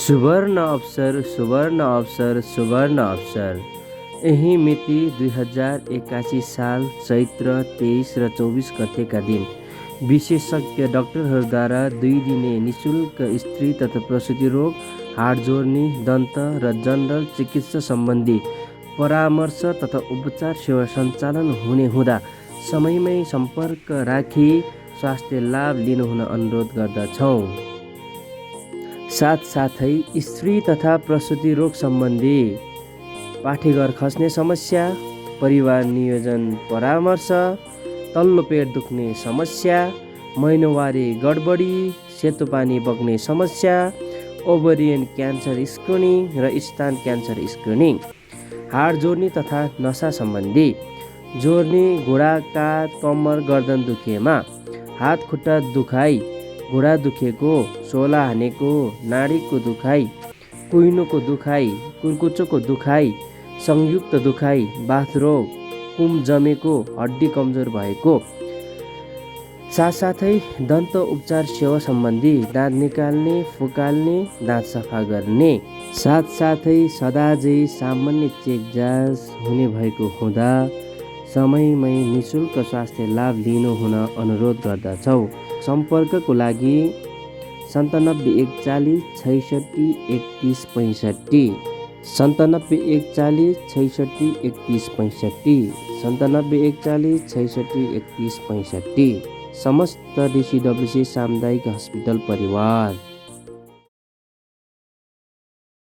सुवर्ण अवसर सुवर्ण अवसर सुवर्ण अवसर। यही मिति 2081 साल चैत्र 23 र 24 गतेका दिन विशेषज्ञ डाक्टरहरूद्वारा 2 दिने निशुल्क स्त्री तथा प्रसुति रोग, हाडजोर्नी, दन्त र जनरल चिकित्सा सम्बन्धी परामर्श तथा उपचार सेवा सञ्चालन हुने हुँदा समयमै सम्पर्क राखी स्वास्थ्य लाभ लिनुहुन अनुरोध गर्दछौँ। साथसाथै स्त्री तथा प्रसुति रोग सम्बन्धी पाठेघर खस्ने समस्या, परिवार नियोजन परामर्श, तल्लो पेट दुख्ने समस्या, महिनावारी गडबडी, सेतो पानी बग्ने समस्या, ओभरियन क्यान्सर स्क्रिनिङ र स्तन क्यान्सर स्क्रिनिङ, हाड जोर्नी तथा नसा सम्बन्धी जोर्नी, घुँडा, काँध, कम्मर, गर्दन दुखेमा, हात खुट्टा दुखाइ, घुँडा दुखेको, सोला हानेको, नाडीको दुखाइ, कुहिनोको दुखाइ, कुर्कुच्चोको दुखाइ, संयुक्त दुखाइ, बाथरोग, कुम जमेको, हड्डी कमजोर भएको, साथसाथै दन्त उपचार सेवा सम्बन्धी दाँत निकाल्ने, फुकाल्ने, दाँत सफा गर्ने, साथसाथै सदाझै सामान्य चेक जाँच हुने भएको हुँदा समयमै निशुल्क स्वास्थ्य लाभ लिनुहुन अनुरोध गर्दछौँ। सम्पर्कको लागि 97 140 66 31 65 97 140 66 31 65 97 140 66 31 समस्त DCWC सामुदायिक हस्पिटल परिवार।